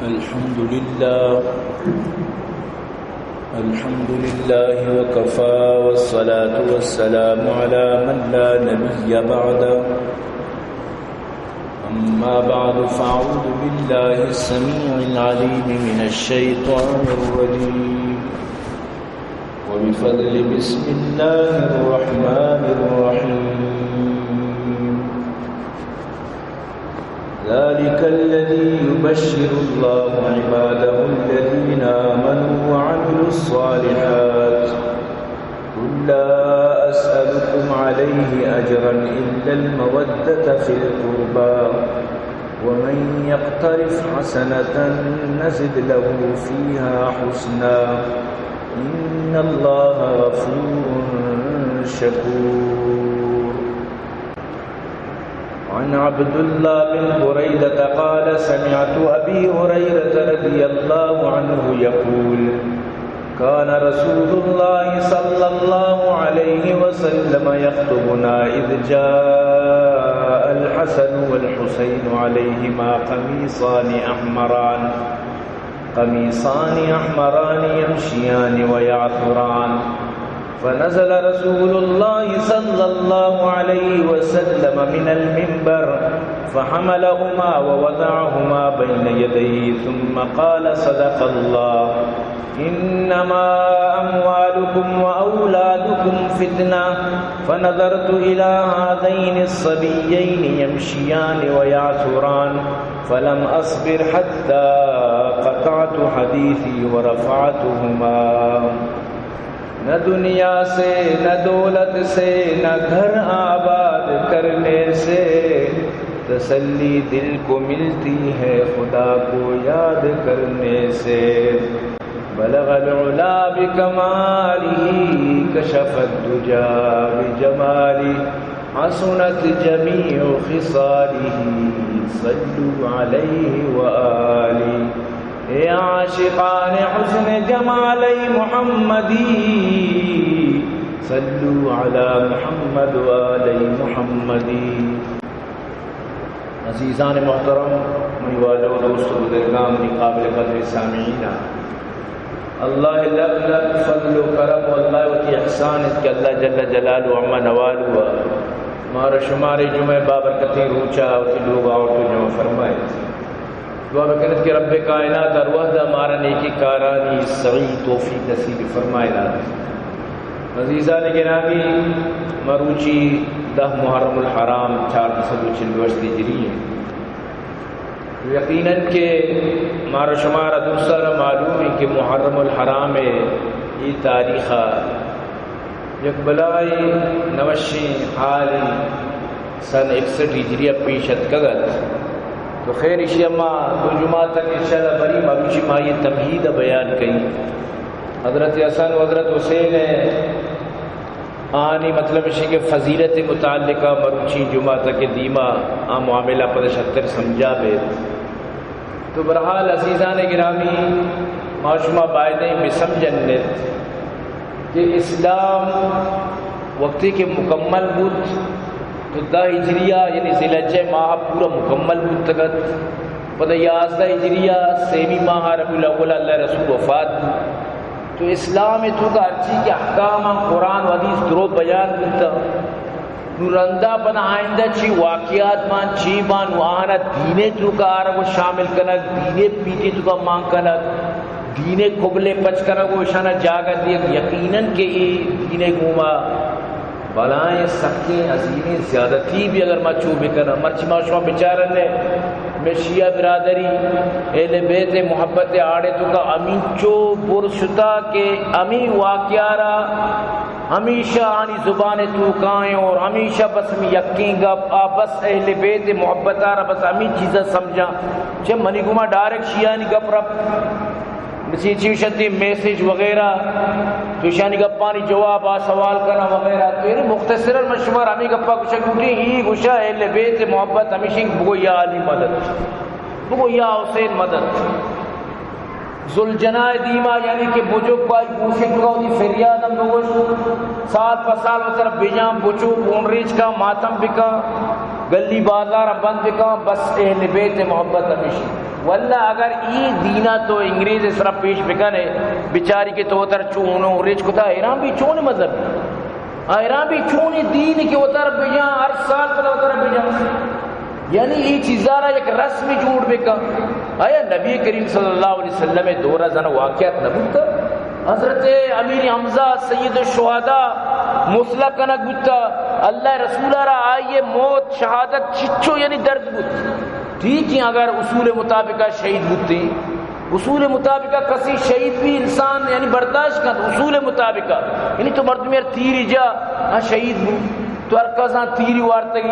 الحمد لله. الحمد لله وكفى، والصلاة والسلام على من لا نبي بعده. أما بعد، فأعوذ بالله السميع العليم من الشيطان الرجيم. وبفضل بسم الله الرحمن الرحيم. ذلك الذي يبشر الله عباده الذين آمنوا وعملوا الصالحات. قل لا أسألكم عليه أجرا إلا المودة في القربى، ومن يقترف حسنة نزد له فيها حسنا، إن الله غفور شكور. عن عبد الله بن بريدة قال: سمعت أبي هريرة رضي الله عنه يقول: كان رسول الله صلى الله عليه وسلم يخطبنا إذ جاء الحسن والحسين عليهما قميصان أحمران، قميصان أحمران يمشيان ويعثران. فنزل رسول الله صلى الله عليه وسلم من المنبر فحملهما ووضعهما بين يديه ثم قال: صدق الله، إنما أموالكم وأولادكم فتنة. فنظرت إلى هذين الصبيين يمشيان ويعثران، فلم أصبر حتى قطعت حديثي ورفعتهما. نہ دنیا سے، نہ دولت سے، نہ گھر آباد کرنے سے تسلی دل کو ملتی ہے خدا کو یاد کرنے سے۔ بلغ العلا بکمالہ، کشف الدجی بجمالہ، حسنت جمیع خصالہ، صلوا علیہ و آلہ۔ اے عاشقان حسن جمال محمدی، صلوا علی محمد و آل محمدی۔ عزیزان محترم، منی واجہ و دوست و بزرگاں، منی قابل قدر سامعین، اللہ لک لک فضل و کرم و اللہ وتی احسان انت کہ اللہ جل جلالہ و عم نوالہ مارا شمارے جمعہ بابرکتیں روچا وتی لوگا آورت و جمع فرمائیت۔ دعا بکنت کہ رب کائنات ہر وہدا مارا نیکی کارانی سعی توفیق نصیب فرمائے دات۔ عزیزان گرامی، مروچی دہ محرم الحرام چاردہ سد و چل و ہشت ہجری ہیں۔ یقیناً کہ مارا شمارا درسارا معلوم ہے کہ محرم الحرام ہے، یہ تاریخ یک بلاہیں نوشیں حالے سن اکسٹھ ہجری ء پیش اتکگ ات۔ تو خیر، ایشی ء ما دو جمعہ تک انشاءاللہ بری مروچی ما یہ تمہید ء بیان کئیں۔ حضرت حسن و حضرت حسین ء آنی مطلب ایشی کہ فضیلت متعلقہ مروچی جمعہ تک دیما آ معاملہ پد شتر سمجھا بیت۔ تو بہرحال عزیزان گرامی، ما شما بایدیں بسمجھنت کہ اسلام وقتی کہ مکمل بوت تو دہ ہجریہ یعنی ذی الحجہ ماہ پورا مکمل بوتگ ات۔ پدا یازدہ ہجریہ سیمی ماہ ربیع الاول اللہ رسول وفات بوت۔ تو اسلام توکا ہرچی کہ احکام قرآن و حدیث درو بیان بوتا، نو رندا پدا آئندہ چی واقعات بان، چی بان، و آنا دینے توکا آرگ و شامل کنگ، دینے پیٹی توکا مان کنگ، دینے قبلے پچ کنگ و اشانا جاگہ دیگ، یقیناً کہ ای دینے گوما بلائیں سکیں عظیمیں زیادتی بھی اگر ما چو بکناں۔ مرچی ما شما بچارن نے، میں شیعہ برادری اہل بیت محبت آڑے توکا امین چو بر شتا کہ امی واقعہ را ہمیشہ آنی زبان توکائیں اور ہمیشہ بس ہمیں یقین گپ آ بس اہل بیت محبت آ را بس ہمیں چیزا سمجھاں۔ چہ منی گما ڈائریکٹ شیعانی گپ رپ، بس یہ چیز شتی میسج وغیرہ، تو شانی گپانی جواب آ سوال کنا وغیرہ۔ تو یعنی مختصراً من شما را ہمیں گپا گوشا کہ ای گوشا اہل بیت محبت ہمیشی بگو یا علی مدد، بگو یا حسین مدد۔ ذوالجناح دیما یعنی کہ بجوک بائی گوشت بگو دی فریادم بگوش، سال پہ سال وتر بجان بچو بونریچ کا ماتم بکا، گلی بازار بند بکا، بس اہل بیت محبت ہمیشی۔ واللہ اگر ای دینا تو انگریز سرا پیش بکنے، بچاری کہ تو وتر چونو ریچ کتا، ایران بھی چون مذہب، ایران بھی چونی دین کہ وتر بجان، ہر سال پدا وتر بجان، یعنی ای چیزارا یک رسم جوڑ بکن۔ آیا نبی کریم صلی اللہ علیہ وسلم دورا زن واقعات نبوتا؟ حضرت امیر حمزہ سید الشہداء مسلح کنگ بوتا، اللہ رسول را آئیے موت شہادت چچو یعنی درد بوت۔ ٹھیک ہے، اگر اصول مطابقہ شہید بوتے، اصول مطابقہ کسی شہید بھی انسان یعنی برداشت کنت، اصول مطابقہ یعنی تو مردم یار تیری جا، ہاں، شہید بو، تو ہر کساں تیری وارتگی،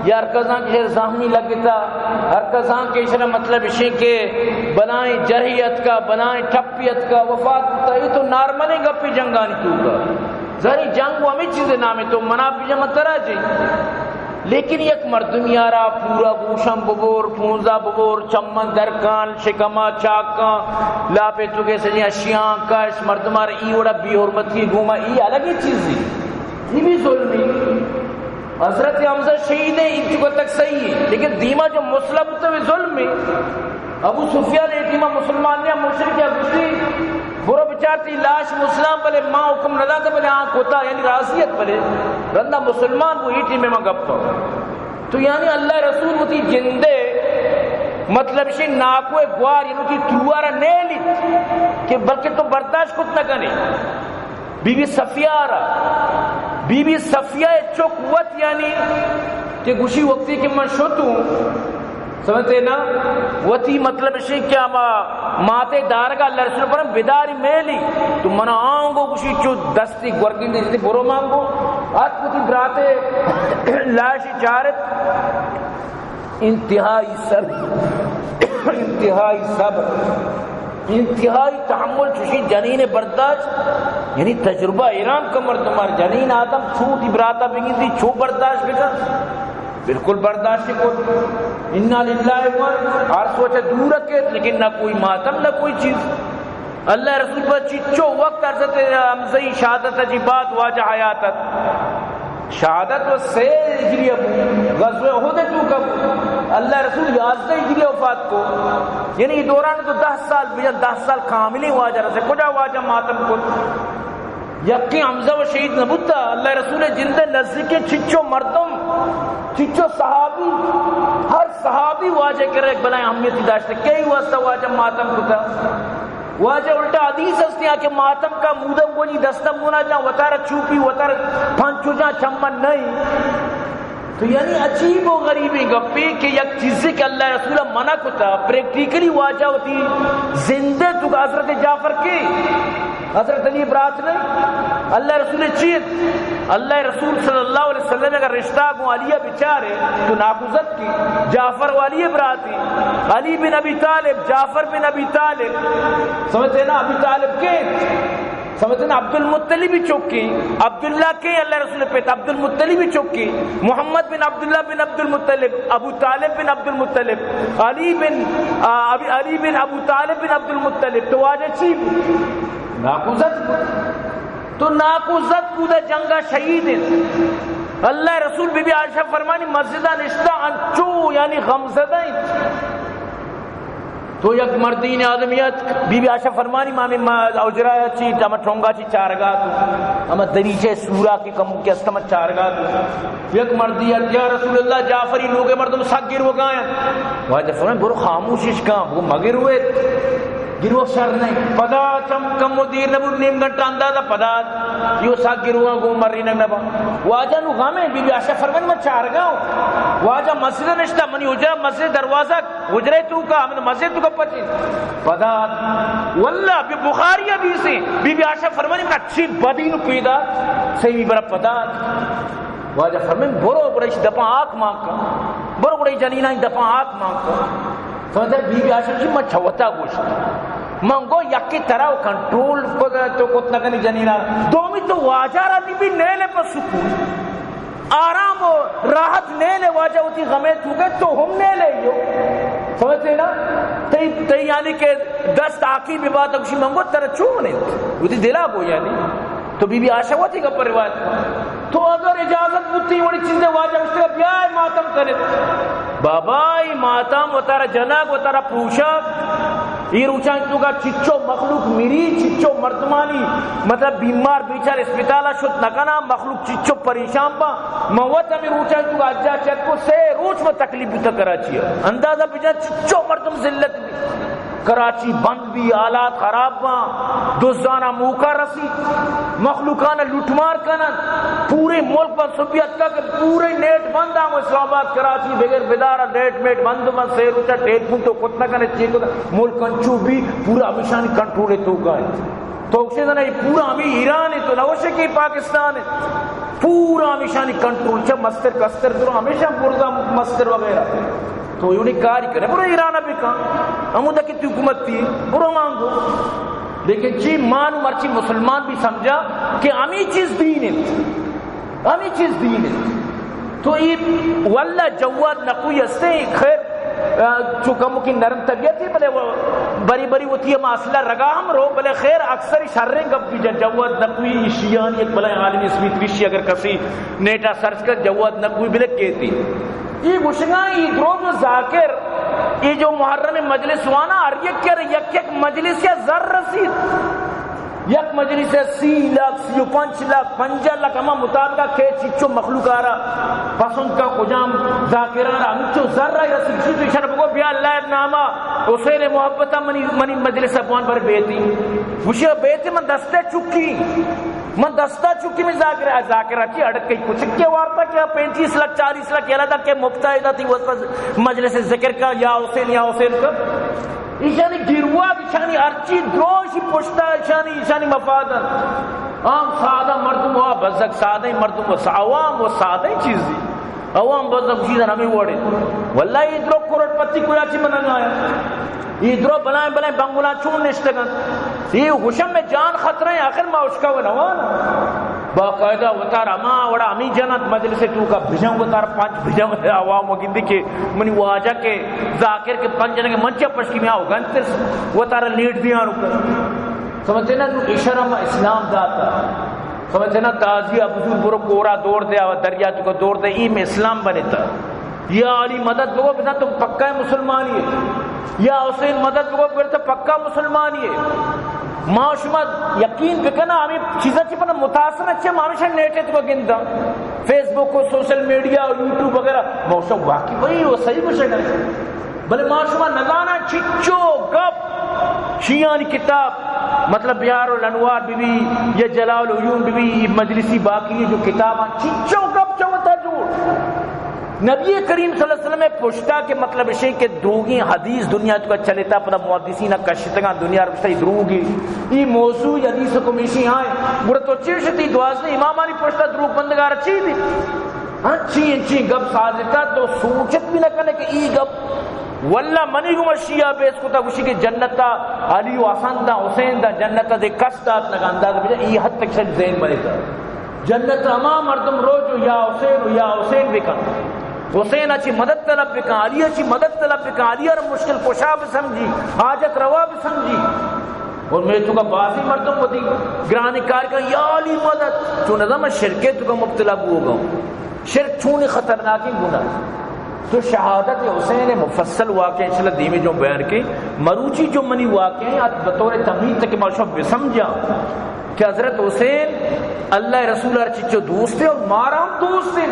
یا ہر کساں کہ زخمی لگتا، ہر کساں کہ اشرا مطلب اشے کہ بلائیں جرحی اتکا، بلائیں ٹپی اتکا، وفات بوتا، یہ تو نارملیں گپی جنگانی توکا۔ زری جنگ و ہمیں چیز نامے تو منا پیجا مترا جی۔ لیکن یک مردمی آرا پورا گوشم ببور، پونزا ببور، چمن درکان، شکما چاکاں، لاپے تو کے سجی اشیاں کش، مردم آرا ای وڑا بے حرمتی گوما، ای الگی چیزی۔ ای بھی ظلمی۔ حضرت حمزہ شہید ہیں، انچو تک صحیح ہے، لیکن دیما جو مسلح بوتا وہ ظلم ہے۔ ابو سفیان ایک دیما مسلمان نے مشرک یا گشتی، برو بچار تی لاش مسلم بلے ما حکم نہ داتا بلے آن کوتا، یعنی راضیت بلے رندا مسلمان وہ ایٹی میں ما گپا۔ تو یعنی اللہ رسول وتی جندے مطلب شی ناکو گوار یعنی وتی تروارا نیلی کہ بلکہ تو برداشت کت نہ کنے۔ بی بی صفیہ را، بی بی صفیہ چک وت یعنی کہ گوشی وقتی کہ من شتوں، سمجھتے نا، وتی مطلب شی کہ ہما ماتے دارگا اللہ رسول پر بداری میلی، تو منا آنگو گوشی چو دستی گورگین دے جتی برو مانگو، آت وتی براتے لاشی چارت۔ انتہائی صبر، انتہائی صبر، انتہائی تحمل، چوشیں جنین برداشت، یعنی تجربہ حیران کا مردم، ہر جنین آدم چو دی براتا بگندی، چو برداشت بکن، بالکل برداشت کو۔ انا للہ و ہر سوچ دور رکھے، لیکن نہ کوئی ماتم، نہ کوئی چیز۔ اللہ رسول پر چچو وقت حضرت حمزہ شہادت جی بعد واجہ حیات ات۔ شہادت و سے ہجری ابو، غزوہ احد توکا ابو۔ اللہ رسول یازدہ ہجری وفات کو۔ یعنی یہ دوران تو دہ سال بجن، دہ سال کاملی واجہ رسے۔ کجا واجہ ماتم کو؟ یقین حمزہ و شہید نبوتا۔ اللہ رسول جند نزدیک چچو مردم، چچو صحابی، ہر صحابی واجہ کرے بلائیں اہمیتی داشتے۔ کئی واسطہ واجہ ماتم کتا؟ واجہ الٹا حدیث ہستی کہ ماتم کا مودم گونی دستم گونا جا وتارا چوپی وتار پنچو جا چمن نہیں۔ تو یعنی عجیب و غریبیں گپے کہ یک چیزے کہ اللہ رسول منع کتا، پریکٹیکلی واجہ وتی زندے تو حضرت جعفر کے، حضرت علی برات نے، اللہ رسول چیت، اللہ رسول صلی اللہ علیہ وسلم کا رشتہ گو علی بچارے تو ناکوزت کی، جعفر والی براتی، علی بن ابی طالب، جعفر بن ابی طالب، سمجھتے نا؟ ابی طالب کے، سمجھتے نا؟ عبد المطلب چکی، عبداللہ کے اللہ رسول پیت، عبد المطلب چکی، محمد بن عبداللہ بن عبد المطلب، ابو طالب بن عبد المطلب، علی بن، آ، ابی، علی بن ابو طالب بن عبد المطلب، تو واجہ چی بو؟ ناکوزت بو۔ تو ناکوزت بودا جنگا شہید انت۔ اللہ رسول بی بی عائشہ فرمانی مسجدہ نشتہ انچو یعنی غمزدہ انت۔ تو یک مردین آدمیت، بی بی عائشہ فرمانی ما ہمیں ما اجرا چی، ہما ٹھونگا چی چارگا تو، ہما دریچے سورا کی کمو کے استم چارگا تو۔ یک مردی ات، یا رسول اللہ، جعفری لوگ مردم سک گروگا ہیں۔ واجہ فرمائے برو خاموشش کن، وہ مگر ہوئے۔ گروک شر نہیں۔ پدا چم کم و دیر نبود، نیم گھنٹہ اندازہ پدا یو ساک گروگاں گوں مرینگ نبا۔ واجہ نو غم ہے، بی بی عائشہ فرمانی من چارگا ہوں۔ واجہ مسجد نشتا، منی حجرہ مسجد دروازہ، حجرہ تو کا، ہمیں مسجد تو کا پچی۔ پدا واللہ بی بخاری حدیث ہے، بی بی عائشہ فرمانی من اچھی بدی نو پیدا، صحیح برا پدا۔ واجہ فرمائے برو گڑا اش دپاں آک مان کن، برو گڑا اش جنینانی دپاں آک مان کن۔ سمجھتے؟ بی بی عائشہ گوشی من چوتا گوشت، من گو یکی ترا و کنٹرول پگا تو کت نکنی جنینا، دومی تو واجہ را نی بی نیلے پر سکون، آرام و راحت نیلے، واجہ وتی غمے تو گئے تو ہم نیلے یو۔ سمجھتے نا؟ تئی، تئی یعنی کہ دست آکی بی بات گوشی من گو ترا چون انت؟ وتی دلا گو یعنی۔ بی بی عائشہ وتی گپ روایت کن۔ تو اگر اجازت بوتی وڑی چیزیں واجہ گوشتگا بیائے ماتم کنت۔ بابا، ای ماتم وتارا جنگ، وتارا پوشگ، ای روچان توکا چچو مخلوق مری، چچو مردمانی مطلب بیمار بیچار اسپتالا شت نکنا، مخلوق چچو پریشان با۔ من وت ہمیں روچان توکا حجا چت کو، سے روچ میں تکلیف بوتا کراچی۔ اندازہ بجان چچو مردم ذلت بی۔ کراچی بند بی، حالات خراب باں، دزانا موقع رسی، مخلوقانا لوٹمار کنن، پورے ملک بند سبی حتی کہ پورے نیٹ بند ہم اسلام آباد کراچی بغیر بدارا نیٹ میٹ بند بند، سے روچا ٹیلیفون تو کت نہ کنے، چی کت، ملک انچو بی پورا ہمیشانی کنٹرول توکا ہے۔ تو اکشے زنا یہ پورا ہمیں ایران ہے، تو نوشے کہ پاکستان ہے، پورا ہمیشانی کنٹرول چا مستر کستر درو ہمیشہ برزا مستر وغیرہ۔ تو یونی کاری کرے، برو ایران بکن، ہمودا کہ تی حکومت تھی، برو مانگو۔ لیکن چی مانو مرچی مسلمان بھی سمجھا کہ ہمیں چیز دین انت، ہمیں چیز دین انت۔ تو یہ واللہ جواد نقوی ہستے، خیر، آ، چو کمو کی نرم طبیعت ہے، بلے وہ بری بری وتی ہم اصلہ رگا ہم رو، بلے خیر اکثر شریں گپ بھی جن۔ جواد نقوی ایشیان ایک بلے عالم اسمیت ریشی، اگر کسی نیٹا سرچ کر جواد نقوی بلے کہتی۔ یہ گشگاں، یہ درو جو ذاکر، یہ جو محرم مجلس وانا، ہر یک کر یک یک مجلس یا زر رسید۔ یک مجلس ء سی لاکھ، سی و پنچ لاکھ، پنجاہ لاکھ، ہما مطابق ء کہ چچو مخلوق آرا پسند کا، کجام ذاکران را ہمچو زر ء رسید، تو ایشان بگو بیا اللہ ء ناما، حسین محبت ء منی، منی مجلس ء بوان بر بیتی۔ گوشی بیتی من دستے چکی، من دستا چکی من ذاکر ء، ذاکر ء چی اڑکئی کچکے وارتا کہ پینتیس لاکھ، چالیس لاکھ یلا دا کہ مفتا ادا تی واسطہ مجلس ذکر کا، یا حسین، یا حسین کا۔ ایشانی گیروا، ایشانی ہرچی دروشی پشتا، ایشانی، ایشانی مفاد انت۔ عام سادہ مردم و بزگ سادہ مردم و سا-، عوام و سادہ چیزی۔ عوام بزگ چیز ہمیں وڑے۔ واللہ یہ درو کروڑ پتی کویا چی بننا ہے۔ یہ درو بلائیں بلائیں بنگلہ چون نشتگن۔ یہ حشم میں جان خطرہ ہیں، آخر ما اشکا و نوانا۔ باقاعدہ وتار ہما وڑا ہمیں جنت مجلس توکا بجن وتار پانچ بجن عوام و گندی کہ منی واجہ کے ذاکر کے پنجن کے منچا پشکی میں آؤ گنتس وتار لیٹ دیانو کر۔ سمجھتے نا، نو اشارہ ما اسلام داتا۔ سمجھتے نا، تازی ابزور برو کورا دور دے، آ دریا توکا دور دے، ای میں اسلام بنتا۔ یا علی مدد بگو بزن تو پکا مسلمانی ہے۔ یا حسین مدد بگو بزن تو پکا مسلمانی ہے۔ ما شما یقین بکنا، ہمیں چیزاں چی پنا متاثر اچھے، ما ہمیشہ نیٹ ء تو گندا، فیس بک و سوشل میڈیا و یوٹیوب وغیرہ، ما شما واقعی وہی وہ صحیح گوشے گا۔ بلے ما شما نزانا چچو گپ شیعانی کتاب، مطلب بحار الانوار بی بی یا جلال العیون بی بی، مجلسی باقی جو کتاب چچو گپ چوتا جوڑ۔ نبی کریم صلی اللہ علیہ وسلم پشتا کے مطلب شے کہ دروگیں حدیث دنیا تو چلتا، پدا محدثین کشتگاں دنیا رشتہ دروگی۔ ای موضوع حدیث کو میشی آئے۔ گڑا تو چیش تی دوازدہ امامانی پشتا دروگ بندگار چی دی؟ ہاں، چین چین گپ سازتا، تو سوچت بھی نہ کنے کہ ای گپ۔ واللہ منی گما شیعہ بیس کتا گوشی کہ جنتا علی و حسن دا، حسین دا، جنتا دے کس دات نگا، انداز بجا ای حد تک شاید ذہن بنے تا۔ جنت ہما مردم رو جو یا حسین و یا حسین بکن، حسین اچی مدد طلب بکن، علی اچی مدد طلب بکن، علی ار مشکل کشا بسمجھی، حاجت روا بسمجھی۔ اور میں تو کا بعضی مردم وتی گرانی کار کا یا علی مدد، تو نظام شرکے تو کا مبتلا بو گا۔ شرک چونیں خطرناکیں گناہ۔ تو شہادت حسین مفصل واقعہ انشاءاللہ دیمے جو بیان کے، مروچی جو منی واقعہ ہیں، ات بطور تمہید تک ما شما بسمجھا کہ حضرت حسین اللہ رسول ار چچو دوست ہے اور مارا ہم دوست ہے۔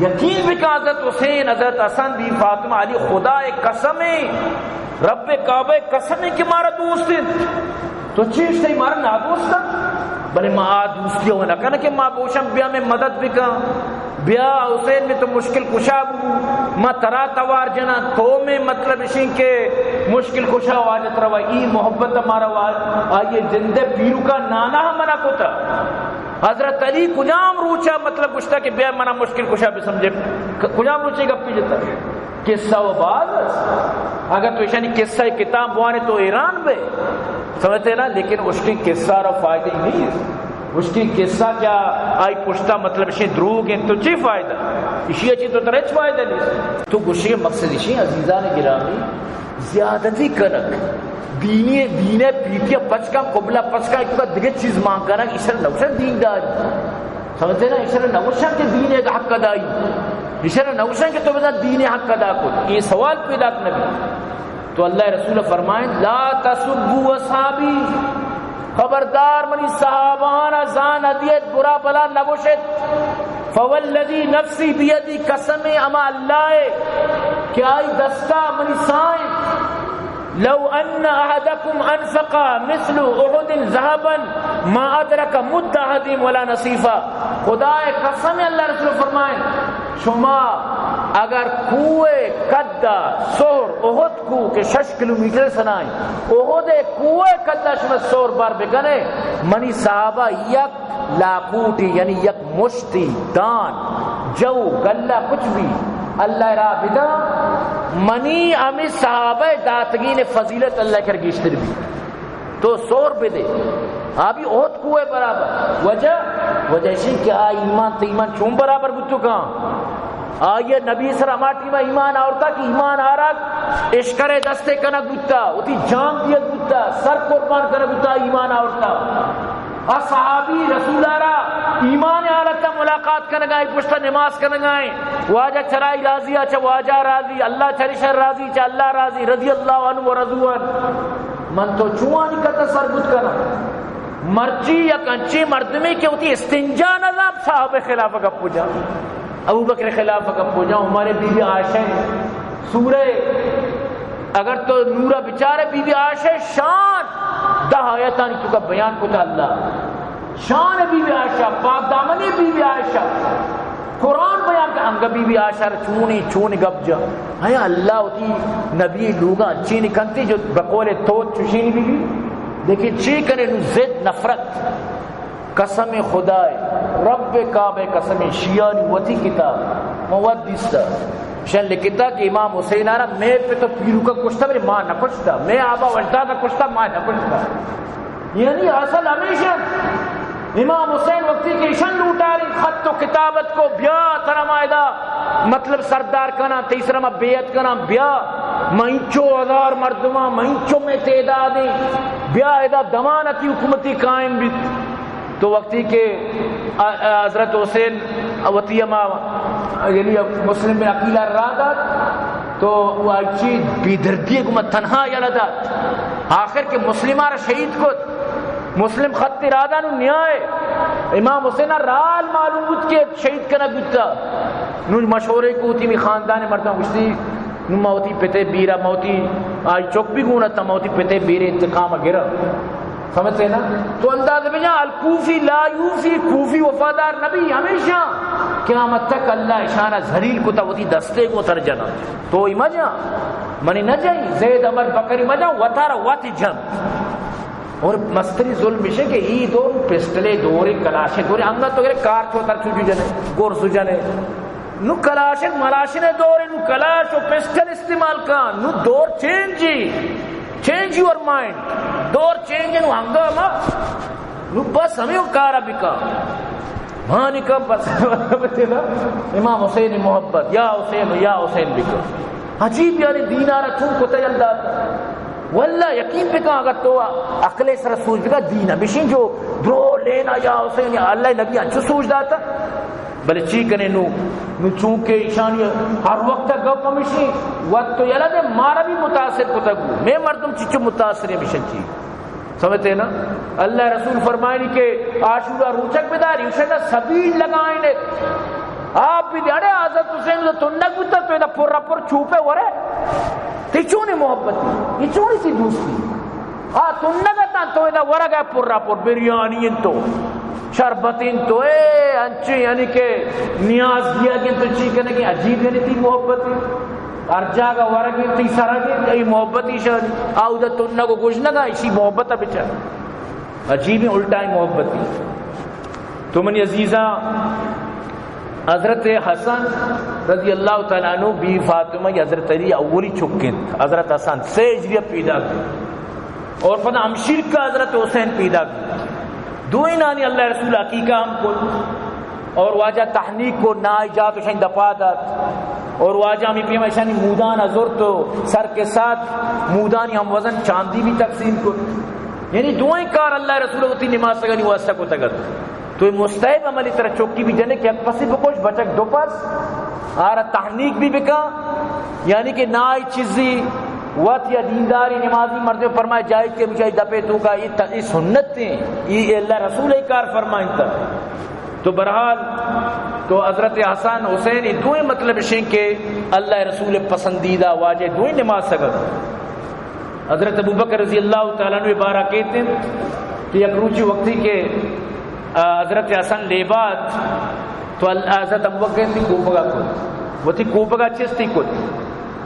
یقین بکا حضرت حسین، حضرت حسن، بی فاطمہ، علی خدا قسم ہے، رب کعبہ قسم ہے کہ مارا دوست ہے۔ تو چیش تئی مارا نادوست انت؟ بلے ما آ دوستی ء نہ کن کہ ما بوشم بیا میں مدد بکن، بیا حسین میں تو مشکل کشا بو، ما ترا توار جنا، تو میں مطلب اشیں کہ مشکل کشا واجت روا، ای محبت مارا وا-، آئیے جندے پیروکا نانا منا کتا۔ حضرت علی کجام روچا مطلب گشتا کہ بیا منا مشکل کشا بسمجھے، ک-، کجام روچے گپی جتا؟ قصہ و باز است۔ اگر تو ایشانی قصہ کتاب بوانے تو حیران بے۔ سمجھتے نا؟ لیکن اس کی قصہ را فائدہ ہی نہیں ہے۔ اس کی قصہ کیا آئی پشتا مطلب اشی دروگ ہیں تو چی فائدہ؟ اشی اچھی تو ترا ہچ فائدہ نہیں۔ تو گوشی مقصد اشی عزیزان گرامی زیادتی کنک۔ دینی، دین ءِ پیٹی ءَ پچ کن، قبلہ پچ کن، ایشی ءَ دگہ چیز مان کنگ، ایشرا نہ گوشن دین داری۔ سمجھتے نا؟ ایشرا نہ گوشن کہ دین ءِ حق ادائی۔ ایشرا نہ گوشن کہ تو بزاں دین ءِ حق ادا کت۔ اے سوال پیدا نہ بیت۔ تو اللہ ءِ رسول فرمائیں، لا تسبوا اصحابی، خبردار منی صحابہانا زان ندیت، برا بلا نگوشت۔ فوالذی نفسی بیدی، قسم ہما اللہ ءِ کہ آئی دستا منی ساہ انت، لو ان احدکم انفق مثل احد ذهبا ما ادرک مد احدهم ولا نصیفا۔ خدا ءِ قسم، اللہ ءِ رسول فرمائیں، شما اگر کوہ ءِ قد ءَ سہر، احد کوہ کہ شش کلومیٹر سنائیں، احد ءِ کوہ ءِ قد ءَ شما سہر بر بکنے، منی صحابہ یک لاکوٹی، یعنی یک مشتی دان، جو، گلہ، کچھ بھی اللہ ءِ راہ بداں، منی ہمے صحابہ ءِ داتگین فضیلت اللہ ءِ کرا گیشتر بیت۔ تو سہر بدے، آ بھی احد کوہ ءِ برابر۔ وجہ، وجہ ایشی کہ آ ایمان، تو ایمان چون برابر بوتو کاں؟ آئی ءَ نبی ءِ سرا ہما ٹیم ءَ ایمان آورتا کہ ایمان آرگ اشکر ءِ دستے کنگ بوتا، وتی جان دیگ بوتا، سر قربان کنگ بوتا، ایمان آورتا۔ آ صحابی رسول ءَ را ایمان ءِ حالت ءَ ملاقات کنگائیں، پشت ءَ نماز کنگائیں، واجہ چرائی راضی، چہ واجہ راضی، اللہ چریشر راضی، چہ اللہ راضی، رضی اللہ عنہ و رضوا عنہ۔ من تو چون آنی قد ءَ سر بوت کناں؟ مرچی یک انچیں مردمے کہ وتی استنجا نہ زانت، صحابہ ءِ خلاف ءَ گپ جاں، ابوبکر ءِ خلاف ءَ گپ جاں، عمر ءِ، بی بی عائشہ ءِ، سورہ، اگر تو نور ءَ بچارے، بی بی عائشہ ءِ شان دہ آیتانی توکا بیان کتا اللہ۔ شان بی بی عائشہ، پاک دامنی بی بی عائشہ، قرآن بیان کہ انگا بی بی عائشہ را چونی، چونی گپ جا۔ اے اللہ وتی نبی ءِ لوگا چینی کنتی جو بقول تو چشینی بی بی۔ لیکن چی کنے نو ضد، نفرت۔ قسم خدا ءِ، رب کعبہ ءِ قسم، شیعانی وتی کتاب، ما وت دیستا۔ شان لکھتا کہ امام حسین ءَ را مئے پت ءُ پیرکا کشتا، بلے ما نہ کشتا، مئے آبا اجدادا کشتا، ما نہ کشتا۔ یعنی اصل ہمیش انت۔ امام حسین وقتی کہ ایشان لوٹاریں، خط ءُ کتابت کو، بیا ترا ما ادا مطلب سردار کناں، تئی سرا ما بیعت کناں، بیا، ما انچو ہزار مردماں، ما انچو مئے تعداد ایں، بیا ادا دمان ءَ تئی حکومتی قائم بیت۔ تو وقتی کہ، آ، آ، حضرت حسین وتی ہما، یعنی مسلم بن عقیل ءَ را دات، تو وہ چی بے دردی گما تنہا یلہ دات۔ آخر کہ مسلم ءَ را شہید کت، مسلم خط ءِ رادہ نو نیائے۔ امام حسین ءَ را حال معلوم بوت کہ شہید کنگ بوتا۔ نو مشورے کو، وتی ہمے خاندان ءِ مردم گوشتی، نو ما وتی پت ءِ بیرا، ما وتی، آئی چک بھی گون ات، ما وتی پت ءِ بیرے انتقام ءَ گرا۔ سمجھتے نا؟ تو انداز بجا، الکوفی لا یوفی، کوفی وفادار نبی، ہمیشہ قیامت تک اللہ اشانا ذلیل کتا، وتی دستے گوں تر جنا۔ تو ای مجا، منی نہ جائی، زید عمر بکری مجا، وتارا وت جن۔ اور مستری ظلم مشے کہ ای دور پسٹلے دورے، کلاشے دورے، انگا تو گرے کار چو تر چوجو جنے، گرز جنے۔ نو کلاشن ملاشن دورے، نو کلاش و پسٹل استعمال کن، نو دور چینجی، چینج یور مائنڈ، دور چینج نو ہنگامہ، نو بس ہمیں کارا بکا۔ ہاں نکا بس۔ امام حسین محبت، یا حسین، یا حسین بکا۔ عجیب یعنی دینارا چون کتا یل داتا۔ واللہ یقین بکن، اگر تو عقل سر سوچ بکن، دین ہمیشین جو درو لینا یا حسین، یا اللہ نبی انچو سوچ داتا۔ بلے چی کنے نو؟ نو چونکہ ایشانی ہر وقت گپ ہمیشی، وقت تو یلا دے مارا بھی متاثر کتا گو۔ میں مردم چچو متاثر ہمیشن چی۔ سمجھتے نا؟ اللہ رسول فرمائنی کہ عاشورہ روچک بداری، اسے دا سبیل لگائیں۔ آپ بھی دے، اڑے حضرت حسین تو تنک بوتا، تو ادا پر پر چوپے ورے۔ تی چونی محبتی، یہ چونی سی دوستی۔ آ تنگ اتاں تو ادا ورگ ء پرا پر بریانی انت و شربت انت و اے انچیں یعنی کہ نیاز دیگ انت و چی کنگی عجیب یعنی تی محبت انت۔ ہر جاگہ ورگ انت تی سرگ انت ای محبت ایشانی۔ آ اودا تنگ و گژنگ ء ایشی محبت ء بچار۔ عجیبیں الٹائیں محبت انت۔ تو منی عزیزاں، حضرت حسن رضی اللہ تعالی عنہ بی فاطمہ ای حضرت علی اولی چک انت۔ حضرت حسن سے ہجری پیدا انت اور پدا ہمشیرکا حضرت حسین پیدا انت۔ دوئینانی اللہ رسول عقیقہ ہم کت اور واجہ تحنیک کو نائی جات و شاہی دپا دات۔ اور واجہ ہمیں پیما اشانی مودان ءَ زرت و سر کے ساتھ مودانی ہم وزن چاندی بھی تقسیم کت۔ یعنی دوئیں کار اللہ رسول وتی نماسگانی واسطہ کتگ ات۔ تو اے مستحب عملی، ترا چکی بھی جنے کہ یک پسی بکش، بچک دو پس، آرا تحنیک بھی بکا، یعنی کہ نہ آئی چیزی وت یا دینداری نمازی مردم فرمائے جائز کہ مجھے دپے تو کا یہ ت-، یہ سنت ہیں، یہ اللہ رسول ءِ کار فرمائیں تا۔ تو بہرحال تو حضرت حسن حسین یہ دوئیں مطلب اشیں کہ اللہ رسول پسندیدہ واجہ دوئیں نماسگ۔ حضرت ابوبکر رضی اللہ تعالیٰ عنہ بارہ کہتے ہیں کہ یک روچی وقتی کہ، آ، حضرت حسن لیبات تو ال-، حضرت ابوبکر تئی کوپگا کت، وتی کوپگا چستی کت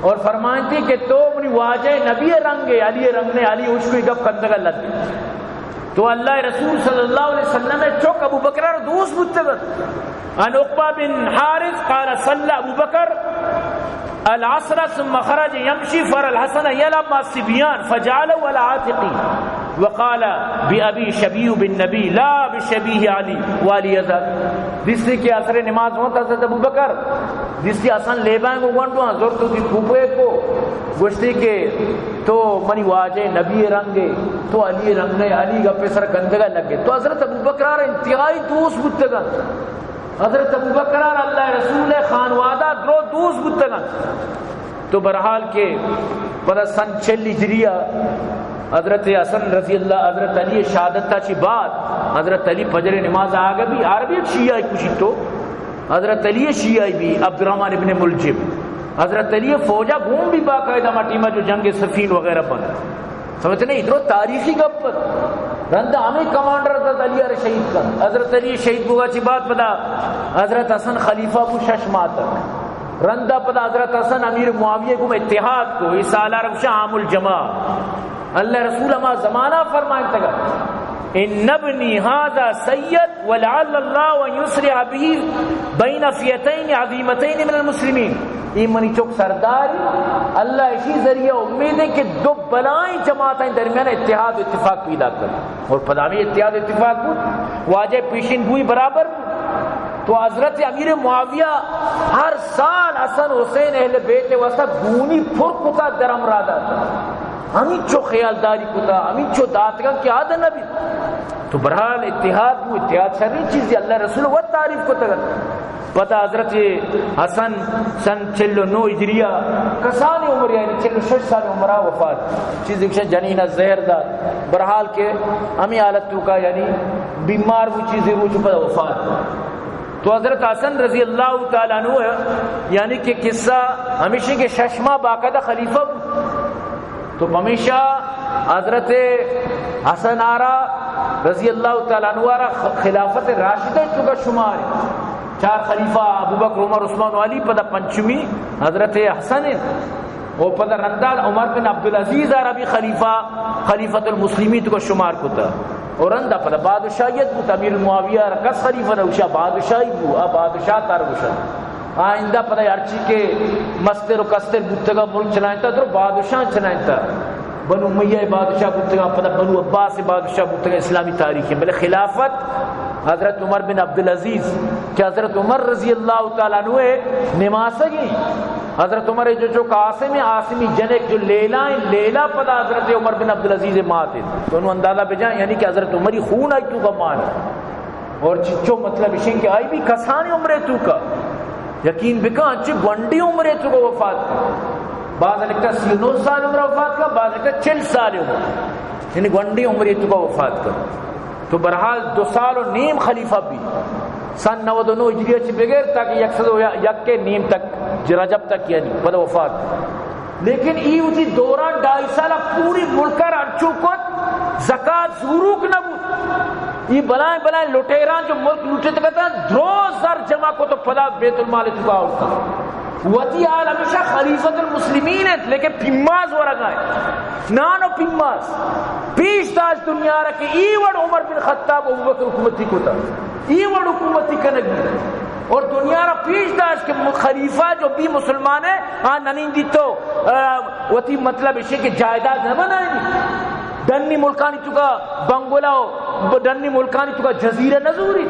اور فرمائنتی کہ تو منی واجہ نبی رنگ ہے، علی رنگ نے، علی اشکوئی گپ کندگا لد۔ تو اللہ رسول صلی اللہ علیہ وسلم چک ابوبکر را دوست بوتگ۔ عن عقبہ بن حارث قال صلى ابو بكر العصر ثم خرج يمشي فرأى الحسن يلعب مع الصبيان فجعله على عاتقه وقال بأبي شبيه بالنبي لا بشبيه علي وعلي يذهب۔ دیستی کہ عصر نماز ہوں حضرت ابوبکر، دیستی حسن لیبائیں گو گونڈواں زرت وتی کوپے کو، گوشتی کہ تو منی واجہ نبی رنگ ہے، تو علی رنگ نے، علی گپے سر گندگا لگے۔ تو حضرت ابوبکر را انتہائی دوست بوتگا۔ حضرت ابوبکر ءَ اللہ رسول ءِ خانوادہ درو دوست بوتگ انت۔ تو بہرحال کہ پدا سن چل ہجری ءَ حضرت حسن رضی اللہ، حضرت علی شہادت ءَ چہ بعد حضرت علی فجر نماز آگہ بی، عربی شیعہ کشی تو حضرت علی شیعہ بی، عبدالرحمن ابن ملجم، حضرت علی فوجا گون بی باقاعدہ ما ٹیما جو جنگ صفین وغیرہ بند۔ سمجھتے نہیں؟ ادھر تاریخی گپ ات۔ رندا ہمیں کمانڈر حضرت علی ءَ شہید کن۔ حضرت علی شہید بوگا چی بعد پدا حضرت حسن خلیفہ بو شش ماہ تک۔ رندا پدا حضرت حسن امیر معاویہ گوم اتحاد کو، اے سال ءَ را گوشاں عام الجماع۔ اللہ رسول ہما زمانہ فرمائنتگا، ان ابنی هذا سید ولعل الله ان يصلح به بين فئتين عظيمتين من المسلمين۔ اے منی چک سرداری، اللہ اشی ذریعہ امید ہے کہ دو بلائیں جماعتیں درمیان اتحاد و اتفاق پیدا کن۔ اور پدا ہمیں اتحاد و اتفاق بود، واجہ پیشین گوئی برابر بود۔ تو حضرت امیر معاویہ ہر سال حسن حسین اہل بیت واسطہ گونی پر کتا درم را داتا۔ ہمینچو خیالداری کتا، ہمینچو داتگا کہ آد نبی۔ تو بہرحال اتحاد بود، اتحاد شریں چیزی، اللہ رسول وت تعریف کتگ۔ پدا حضرت حسن سن چل و نو ہجریہ کسانی عمر، یعنی چل و شش سال عمرہ وفات۔ چیزی کہ جنین زہر دات۔ بہرحال کہ ہمیں حالت تو کا، یعنی بیمار وہ چیزی روچ پدا وفات۔ تو حضرت حسن رضی اللہ تعالیٰ عنہ، یعنی کہ قصہ ہمیشہ کہ شش ماہ باقاعدہ خلیفہ بود۔ تو پمیشا حضرت حسن آرا رضی اللہ تعالیٰ عنہ آرا خ-، خلافت راشدہ تو کا شمار ہے۔ چار خلیفہ ابوبکر، عمر، عثمان و علی، پدا پنچمی حضرت حسن ہے۔ و پدا رندا عمر بن عبدالعزیز آرا بھی خلیفہ، خلیفۃ المسلمین تو کا شمار کتا۔ و رندا پدا بادشاہیت بود، امیر معاویہ آرا کس خلیفہ نہ گوشا، بادشاہی بود، آ بادشاہ تار گوشا۔ آئندہ پدا ہرچی کہ مستر و کستر بوتگا ملک چلائنتا، درو بادشاہ چلائنتا۔ بنو امیہ بادشاہ بوتگا، پدا بنو عباس بادشاہ بوتگا اسلامی تاریخ میں۔ بلے خلافت حضرت عمر بن عبدالعزیز، کہ حضرت عمر رضی اللہ تعالیٰ عنہ نماسگی، حضرت عمر جو، جو قاسم، عاصمی جنک جو لیلا ہیں، لیلا پدا حضرت عمر بن عبدالعزیز مات ہیں۔ تو انو اندازہ بجائیں، یعنی کہ حضرت عمری خون آئی تو کا مان۔ اور چچو مطلب اشیں کہ آئی بھی کسانی عمرے تو کا، یقین بکن، انچے گونڈی عمرے تو کا وفات کا۔ بعض لکھتا سی و نو سال عمر وفات کا، بعض لکھتا چل سال عمر، یعنی گونڈی عمرے تو کا وفات کا۔ تو بہرحال دو سال و نیم خلیفہ بھی، سن نود و نو ہجری چی بغیر تاکہ یک سد و یک کے نیم تک، رجب تک یعنی پدا وفات۔ لیکن ای وتی دوران ڈھائی سال پوری ملک را انچو کت، زکات زوروک نہ بود۔ ای بلائیں بلائیں لٹیران جو ملک لوٹت کتا، درو زر جمع کو تو پدا بیت المال تو آورتا۔ وتی حال ہمیشہ خلیفۃ المسلمین انت، لیکن پیماز ورگا انت۔ نان و پیماز۔ پیش داشت دنیا را کہ ای وڑ عمر بن خطاب و ابوبکر حکومتی کتا۔ ای وڑ حکومتی کنگی۔ اور دنیا را پیش داشت کہ خلیفہ جو بھی مسلمان ہے، آ ننیندی تو، آ، وتی مطلب اشی کہ جائیداد نہ بنائیں۔ ڈنی ملکانی تو کا بنگلہ و ڈنی ملکانی تو کا جزیرہ نہ زوری۔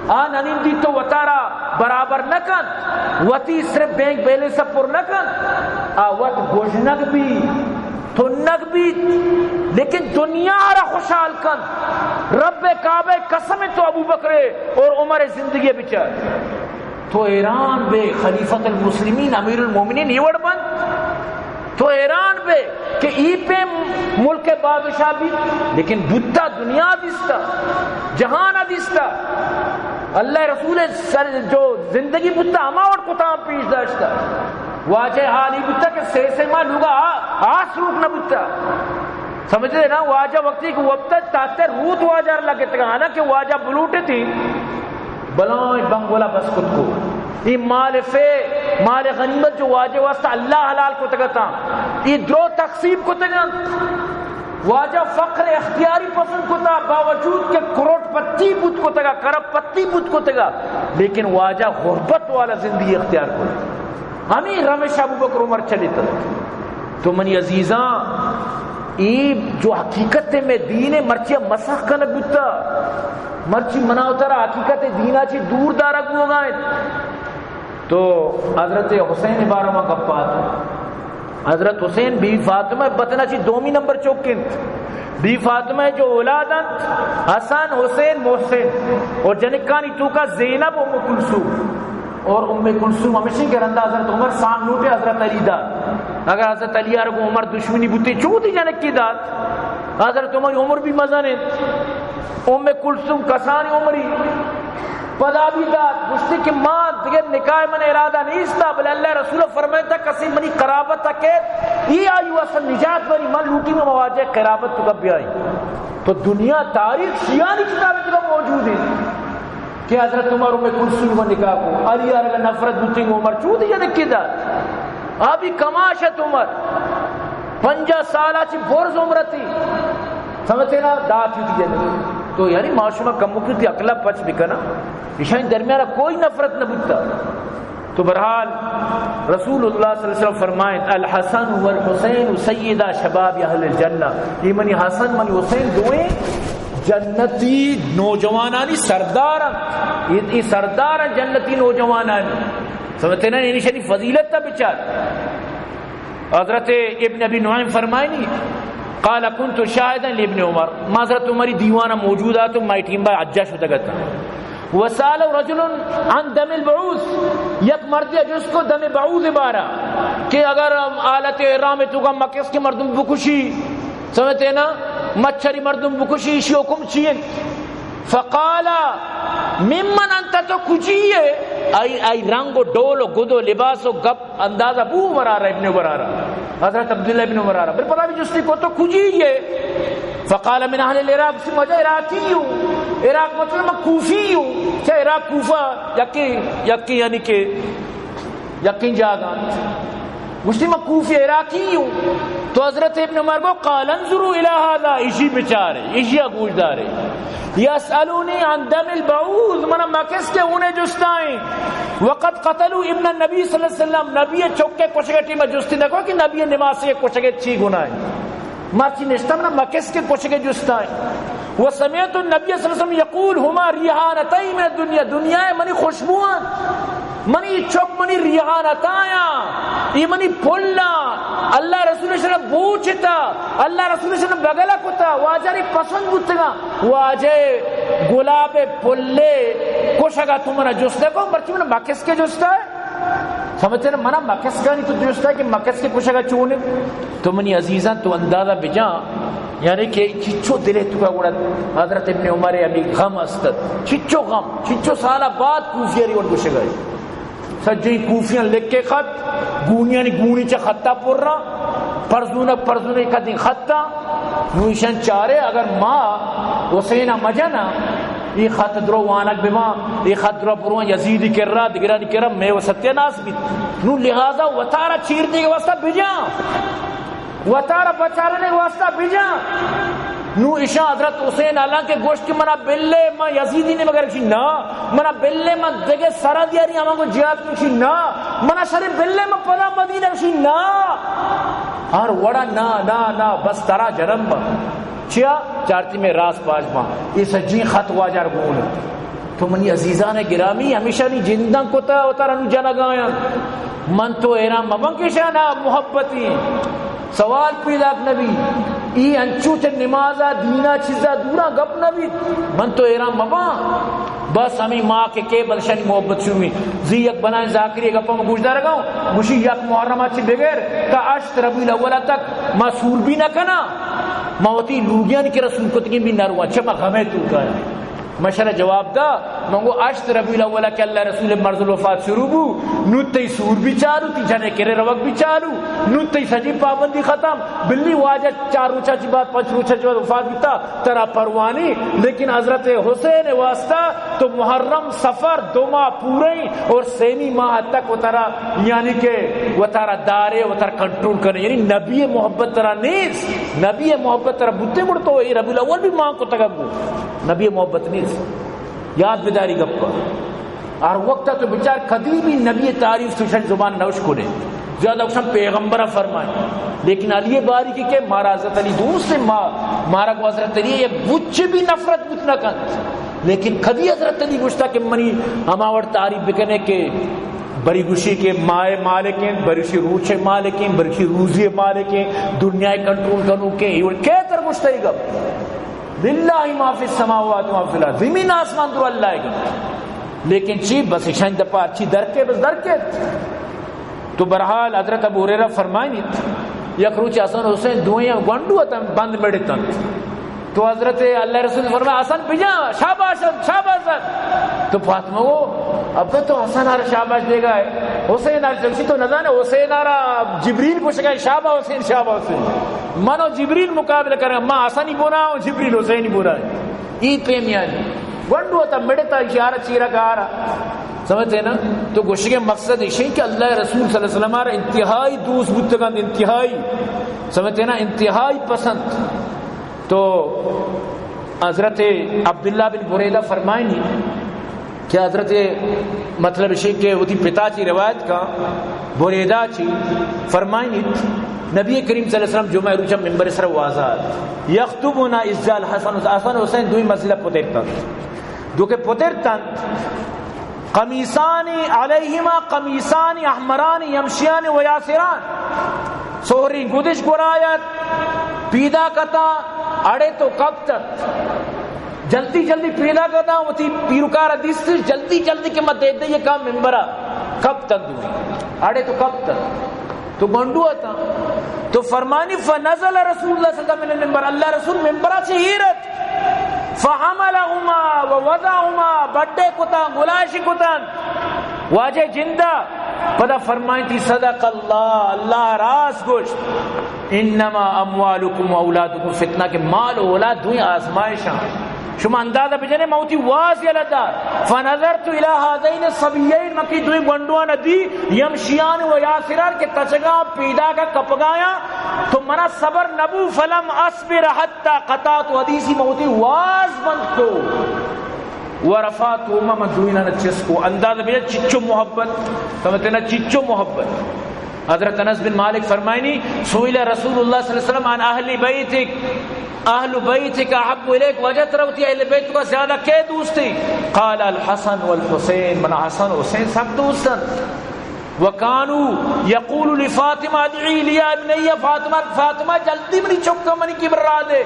آ ننیندی تو وتارا برابر نہ کنت، وتی صرف بینک بیلنس پر نہ کنت، آ وت گژنگ بیت، تنگ بیت، لیکن دنیا را خوشحال کنت۔ رب کعبہ قسم، تو ابوبکر اور عمر زندگی بچار، تو حیران بے، خلیفۃ المسلمین امیر المومنین یہ وڑ بنت؟ تو حیران بے کہ ای پہ ملک بادشاہ بیت، لیکن بوتا، دنیا دیستا، جہان دیستا۔ اللہ رسول سر جو زندگی بوتا، ہما وڑ کتاب پیش داشتا۔ واجہ حالی بوتا کہ سے سے ماہ لوگا آ-، آس روک نہ بوتا۔ سمجھتے نا؟ واجہ وقتی کہ وقت تاتے روت واجہ لگتگا، حالانکہ واجہ بلوٹے تھی۔ بلائیں بنگلہ بس کت کو۔ اے مال فے، مال غنیمت جو واجہ واسطہ اللہ حلال کتگا تا، اے درو تقسیم کتگا۔ واجہ فقر اختیاری پسند کتا، باوجود کہ کروڑ پتی بوت کتگا، کرب پتی بوت کتگا، لیکن واجہ غربت والا زندگی اختیار کت۔ ہمیں روش ابوبکر عمر چلیت۔ تو منی عزیزاں، اے جو حقیقت میں دین ہے، مرچی مسخ کنگ بوتا، مرچی منا و ترا حقیقت دینا چی دور دارگ بوگا ہے۔ تو حضرت حسین بارہ ما گپات۔ حضرت حسین بی فاطمہ بطنہ چی دومی نمبر چوک انت۔ بی فاطمہ جو اولاد انت، حسن، حسین، محسن، اور جنکانی توکا زینب و ام کلثوم۔ اور ام کلثوم ہمیشہ کہ رندا حضرت عمر سام نوٹے حضرت علی دات۔ اگر حضرت علی آرگو عمر دشمنی بوتی، چوتی جنکی دات۔ حضرت عمر، عمر بھی مزن انت۔ ام کلثوم کسانی عمری۔ پدا بھی دات، گوشتی کہ ما دگہ نکاح من ارادہ نیستا، بلے اللہ رسول فرمائتا کسی منی قرابت کے، ای آئی واسطہ نجات بنی، من لوٹی میں واجہ قرابت تو کب بیائی۔ تو دنیا تاریخ شیعانی کتاب تو موجود ہے کہ حضرت عمر ام کلثوم کو نکاح کو، علی آرگا نفرت بوتیں عمر چودی جنکی دات۔ آ بھی کماشت عمر، پنجاہ سالا چی برز عمرتی۔ سمجھتے نا؟ دات ہی دیئے۔ تو یعنی ما شما کموکی تی عقلہ پچ بکنا، ایشانی درمیان کوئی نفرت نہ بوتا۔ تو بہرحال رسول اللہ صلی اللہ علیہ وسلم فرمائیں، الحسن والحسین سیدا شباب اہل الجنہ۔ یہ منی حسن، منی حسین دوئیں جنتی نوجوانانی سردار انت۔ یہ، یہ سردار انت جنتی نوجوانانی۔ سمجھتے نا؟ یعنی شریف فضیلت تا بچار۔ حضرت ابن ابی نعیم فرمائنی، قال: كنت شاهدا لابن عمر، ما حضرت عمری دیوانا موجود آتوں، مئی ٹیم با حجا شتگتا۔ وسأله رجل عن دم البعوض، یک مردی جست کو دم بعوض بارا کہ اگر حالت احرام توکا مکس کے مردم بکشی، سمجھتے نا، مچھری مردم بکشی، ایشی حکم چی انت؟ فقال: ممن انت، تو کجی ہے؟ آئی، آئی رنگ و ڈول و گد و لباس و گپ اندازہ بو عمر آرا، ابن عمر آرا، حضرت عبداللہ ابن عمر آرا۔ بل پدا بھی جستی کو تو کجی ہے؟ فقال: من اہل العراق، مجھے عراقی ہوں، عراق مطلب میں کوفی ہوں، چاہے عراق کوفہ یکی، یکی یعنی کہ یقین جاگا۔ گوشتی، من کوفی عراقی ہوں۔ تو حضرت ابن عمر کو، قال: انظروا الی هذا، ایشی بچارے، ایشی گوش دارے۔ یسألونی عن دم البعوض، منا مکس کے اونے جستائیں۔ وقد قتلوا ابن النبی صلی اللہ علیہ وسلم، نبی چکے کشگے ٹیم جستی نکو کہ نبی نماسے کشگے چی گناہ ہے۔ مرچی نشتم نا مکس کے کشگے جستائیں۔ وسمعت النبی صلی اللہ علیہ وسلم یقول: هما ریحانتی من الدنیا، دنیا منی خوشبوان، منی چک منی ریحانتایاں، یہ منی پلاں۔ اللہ رسول صلی اللہ علیہ وسلم بوچتا، اللہ رسول صلی اللہ علیہ وسلم بگلا کتا، واجہ ری پسند بوتگا، واجہ گلاب پلے کشگا تو منا جستے کو، مرچی منا مکس کے جستا ہے۔ سمجھتے نا؟ منا مکسکانی تو جستا کہ مکس کے کشگا چون انت؟ تو منی عزیزاں، تو اندازہ بجان، یعنی کہ چچو دلے توکا گڑا حضرت ابن عمر ہمیں غم استت، چچو غم، چچو سالا بعد کوفیانی وڑ گشگا۔ سجی کوفیاں لکھے خط، گونیانی گونی چا خطا پرا، پرزونک پرزونک کدی خطا، نو ایشان چارے اگر ما حسین مجنا، ای خط درو وانگ بباں، ای خط درو بروان یزیدی کرا، دگرانی کرا، میں و ستیاناس بیت۔ نو لہذا وتارا چیر دیگ واسطہ بجاں، وتارا بچارنے واسطہ بجاں۔ نو اشاں حضرت حسین حالانکہ گوشت کہ منا بلے، ما یزیدی نے مگر اشی نا، منا بلے، ما دگہ سرا دیاری ہما کو جہاد کشی نا، منا شرے بلے، ما پدا مدینہ کشی نا۔ ہر وڑا نا، نا، نا، بس ترا جنم با۔ چیا؟ چارتی میں راز پاش با۔ یہ سجین خط واجار گون۔ تو منی عزیزان گرامی، ہمیشانی جنداں کتا وتارا نو جنگایاں۔ من تو حیران مباں کہ شانا محبتی سوال پیداک نبی۔ ای انچو چہ نمازا دینا چیزا دورا گپ نبی۔ من تو حیران مباں۔ بس ہمیں ماں کہ کے بلشانی محبت شروع ہوئی۔ زی یک بلائیں ذاکری گپا میں گوش دارگا ہوں۔ گوشی یک محرم چی بغیر تا اشت ربیع الاول تک ما سور بھی نہ کنا۔ ما وتی لوگیانی کرا سور کتگیں بھی نہ رواں۔ چہ ما غمے تو کایا۔ مشرا جواب دا، من گو اشت ربیع الاول کہ اللہ رسول مرض الوفات شروع بو، نو تئی سور بھی چالو، تی جنے کرے روگ بھی چالو، نو تئی سجی پابندی ختم۔ بلی واجہ چار روچا چی بعد، پنچ روچا چی بعد وفات بیتا، ترا پروانی، لیکن حضرت حسین واسطہ تو محرم، صفر، دو ماہ پورے اور سیمی ماہ تک وتارا، یعنی کہ وتارا دارے، وتارا کنٹرول کنے، یعنی نبی محبت ترا نیست، نبی محبت ترا بوتے گڑ تو اے ربیع الاول بھی مان کو تگا گو۔ نبی محبت نیست۔ یاد بداری گپا۔ ہر وقت تو بچار کدی بھی نبی تعریف تو شن زبان نوش کنے۔ زیادہ کشن پیغمبر فرمائے۔ لیکن علی باری کی کہ مارا حضرت علی دوست ہے، ما-، مارا کو حضرت علی یک بچ بھی نفرت بوت نہ کن۔ لیکن کدی حضرت علی گوشتا کہ منی ہما وڑ تعریف بکنے کہ بری گوشی کہ ماہ مالک ہیں، بری گوشی روچ مالک ہیں، بری گوشی روزی مالک ہیں، دنیا کنٹرول کنو کے، یہ کے تر گوشتا ہی گپ۔ للہ ما فی السماوات و ما فی الارض، زمین آسمان درو اللہ ءِ گم۔ لیکن چی؟ بس ایشانی دپا ہرچی درکے، بس درکے۔ تو بہرحال حضرت ابو ہریرہ فرمائنیت، یک روچ حسن حسین دوئیں گونڈو اتن بند مڑتن۔ تو حضرت اللہ رسول فرمائے، حسن بجا، شاباش، شاباش۔ تو فاطمہ گو، ابا تو حسن آر شاباش دیگا ہے، حسین آر چمشی تو نزانے، حسین آرا جبریل گوشگا، شابا حسین، شابا حسین۔ من و جبریل مقابلہ کریں، ما حسنی بنا و جبریل حسینی بنا۔ ای پیمیانی گونڈو تا مڑتا اشارہ چیرا کارا۔ سمجھتے نا؟ تو گوشگے مقصد ایشی کہ اللہ رسول صلی اللہ علیہ وسلم آرا انتہائی دوست بوتگند، انتہائی، سمجھتے نا، انتہائی پسند۔ تو حضرت عبداللہ بن بریدہ فرمائنی کہ حضرت، مطلب شی کہ وتی پتا چی روایت کا، بریدہ چی فرمائنی، نبی کریم صلی اللہ علیہ وسلم جمعہ روچا ممبر سر وازات، یخطبنا اذ جاء الحسن، حسن حسین دوی مسجد پترتن، دو کہ پترتن، قمیصان علیہما قمیصان احمران یمشیان و یاسران، سہری گدش گرایت، پیدا کتا، اڑے تو کپتت۔ جلدی جلدی پیدا کتا، وتی پیرکار دیست، جلدی جلدی کہ ما دے دے یہ کام ممبرا کپتن دوئیں۔ اڑے تو کپتن۔ تو گونڈو اتاں۔ تو فرمانی، فنزل رسول اللہ صلی اللہ علیہ وسلم من المنبر، اللہ رسول ممبرا چہ ایرت۔ فحملهما ووضعهما، بڈے کتاں، گلاشی کتاں واجہ جندا۔ پدا فرمائنتی، صدق اللہ، اللہ راست گوشت، انما اموالکم و اولادکم فتنہ، کہ مال و اولاد دوئیں آزمائشاں۔ شما اندازہ بجنے، من وتی واز یلہ دات۔ فنظرت الی هذین الصبیین، من کہ دوئیں گونڈوانا دی، یمشیان و یاسران، کہ تچگاں پیداکا کپگایاں، تو منا صبر نبو، فلم اصبر حتی قطعت حدیثی، من وتی واز بند کو۔ ورفعتهما، من دوئینانا چست کو۔ اندازہ بجن چچو محبت، سمجھتے نا، چچو محبت۔ حضرت انس بن مالک فرمائنی، سئل رسول اللہ صلی اللہ علیہ وسلم عن اہل بیتک، اہل بیتک احب الیک، واجہ ترا وتی اہل بیت کا زیادہ کے دوستی؟ قال الحسن والحسین، منا حسن حسین سک دوستن۔ وکانوا یقول لفاطمہ ادعی لی ابنی، فاطمہ، فاطمہ جلدی منی چکا منی کبر راہ دے۔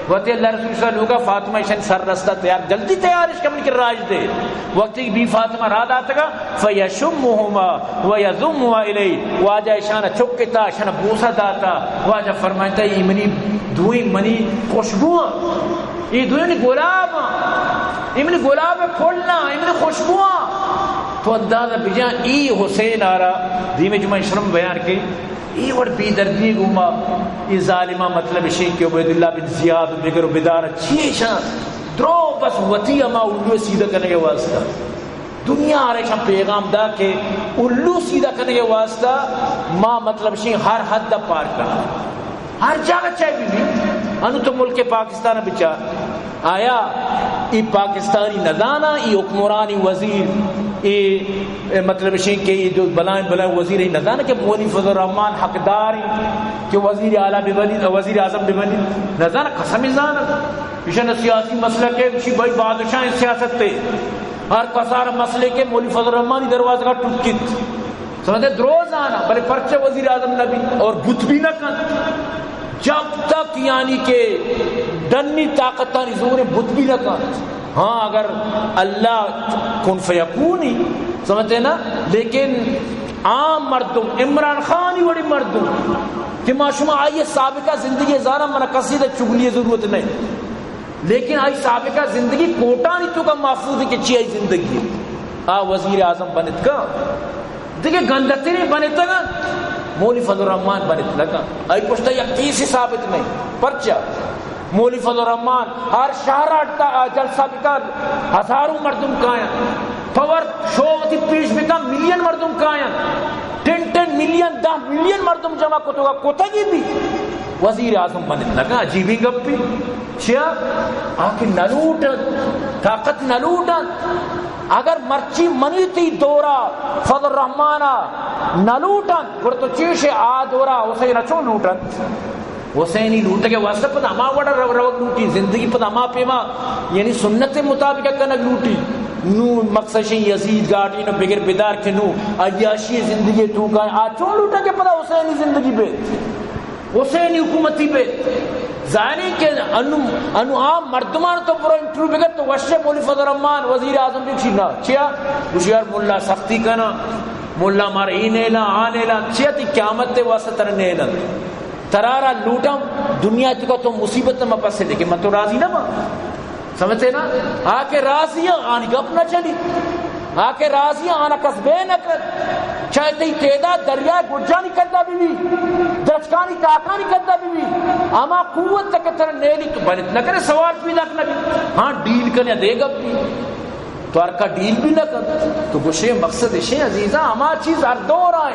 وتی اللہ رسول صلی اللہ علیہ وسلم لوگا فاطمہ ایشانی سر رستا تیار، جلدی تیار اش کہ منی کر راج دے۔ وقتی بی فاطمہ راہ داتگا، فیشمهما ویضمها الیہ، واجہ ایشانا چکتا، ایشانا بوسہ داتا، واجہ فرمائتا، ای منی دوئیں منی خوشبو، ای دوئیں گلاب، ای منی گلاب پھل نا، ای منی خوشبو۔ تو اندازہ بجان، ای حسین آرا دیمے جمعہ شرم بیان کے، ای وڑ بے دردی گوما، ای ظالمہ مطلب شی کہ عبید اللہ بن زیاد و بگر و بدار چیشاں درو بس وتی ہما الو سیدھا کنگے واسطہ۔ دنیا آرا ایشاں پیغام دا کہ الو سیدھا کنگے واسطہ ما مطلب شی ہر حد دا پار کرنا۔ ہر جاگہ چاہے بھی بھی، انو تو ملک پاکستان بچار، آیا ای پاکستانی نزانا، ای حکمرانی وزیر، ای، ای مطلب شی کہ ای جو بلائیں بلائیں وزیر ای نزانا کہ مولوی فضل الرحمان حقدار ہیں کہ وزیر اعلیٰ ببنی، وزیر اعظم ببنی، نزانا قسم زانا۔ ایشان سیاسی مسئلہ کہ گوشی بھائی بادشاہ سیاست تے، ہر کسار مسئلے کہ مولوی فضل الرحمانی دروازہ کا ٹکیت۔ سمجھتے؟ دروز آنا، بلے پرچہ وزیر اعظم نبی اور بت بھی نہ کن۔ جب تک یعنی کہ ڈنی طاقتانی زور بت بھی نہ کن۔ ہاں، اگر اللہ کن فیکونی، سمجھتے نا؟ لیکن عام مردم، عمران خانی وڑی مردم کہ ما شما آئیے سابقہ زندگی زانا، منا کسی دا چگلی ضرورت نہیں۔ لیکن آئی سابقہ زندگی کوٹانی تو کا محفوظ ہے کہ چی آئی زندگی ہے۔ آ وزیر اعظم بنت کا، دیگہ گندترین بنتگا، مولوی فضل الرحمان بنت لگا۔ آئی پشتا یک کیسی ثابت نہیں۔ پرچہ؟ مولوی فضل الرحمان ہر شہر اٹتا آ جلسہ بکن، ہزاروں مردم کایاں۔ پاور شو وتی پیش بکن، ملین مردم کایاں۔ ٹن ٹن ملین، دہ ملین مردم جمع کتگا، کتگی بھی۔ وزیر اعظم بنت لگا، عجیبی گپی۔ چیا؟ آ کہ نہ لوٹن، طاقت نہ لوٹن۔ اگر مرچی منی تی دورا فضل الرحمانا نہ لوٹن، گڑا تو چیشے آ دورا حسین چون لوٹن؟ حسینی لوٹگے واسطہ پد ہما وڑا رو-، روگ لوٹی، زندگی پد ہما پیما، یعنی سنت مطابق کنگ لوٹی۔ نو مقصد شے یزید گاٹی نو بگر بدار کہ نو عیاشی زندگی تو کا، آ چون لوٹا کہ پدا حسینی زندگی بے، حسینی حکومتی بے۔ ظاہر ہے کہ انو، انو عام مردمان تو برو انٹرویو بگر تو وشے مولوی فضل الرحمان وزیر اعظم بھی چینا۔ چیا؟ گوشی یار ملا سختی کنا، ملا مار ای نیلا، آ نیلا، چیا تی قیامت تے واسطہ تر نیلا۔ ترارا لوٹاں دنیا تو کا تو مصیبت ما پسے دے کہ من تو راضی نہ باں۔ سمجھتے نا؟ آ کہ راضی آں، آنی گپ نہ چلی۔ آ کہ راضی آں، آنا کس بے نہ کر۔ چاہے تئی تعداد دریا گجانی کدا بھی بھی، درچکانی تاکانی کدا بھی بھی۔ اما قوت تک تر نیلی تو بلد نہ کرے، سوال پیدا نہ بھی۔ ہاں، ڈیل کنے دے گپ بھی۔ تو ہر کا ڈیل بھی نہ کن۔ تو گوشے مقصد اشے عزیزاں، ہما چیز ہر دور آئے۔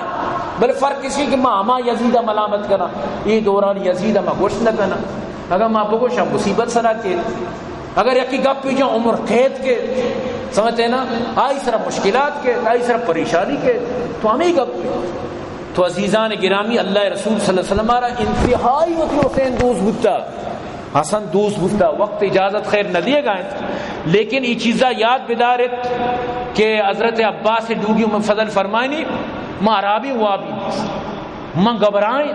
بلے فرق اسی کہ ما ہما یزید ملامت کنا، اے دوران یزید ما گوشت نہ کنا۔ اگر ما بگوشاں مصیبت سرا کے، اگر یکی گپ پی جا عمر قید کے، سمجھتے نا، آئی سرا مشکلات کے، آئی سرا پریشانی کے، تو ہمیں گپ پی۔ تو عزیزان گرامی، اللہ رسول صلی اللہ علیہ وسلم را انتہائی وتی حسین دوست بوتا۔ حسن دوست بوتا، وقت اجازت خیر نہ دیے گا انت، لیکن ای چیزا یاد بدارت کہ حضرت عباس ڈوگی ام فضل فرمائنی، ما عرابی وابی، من گھبرائیں،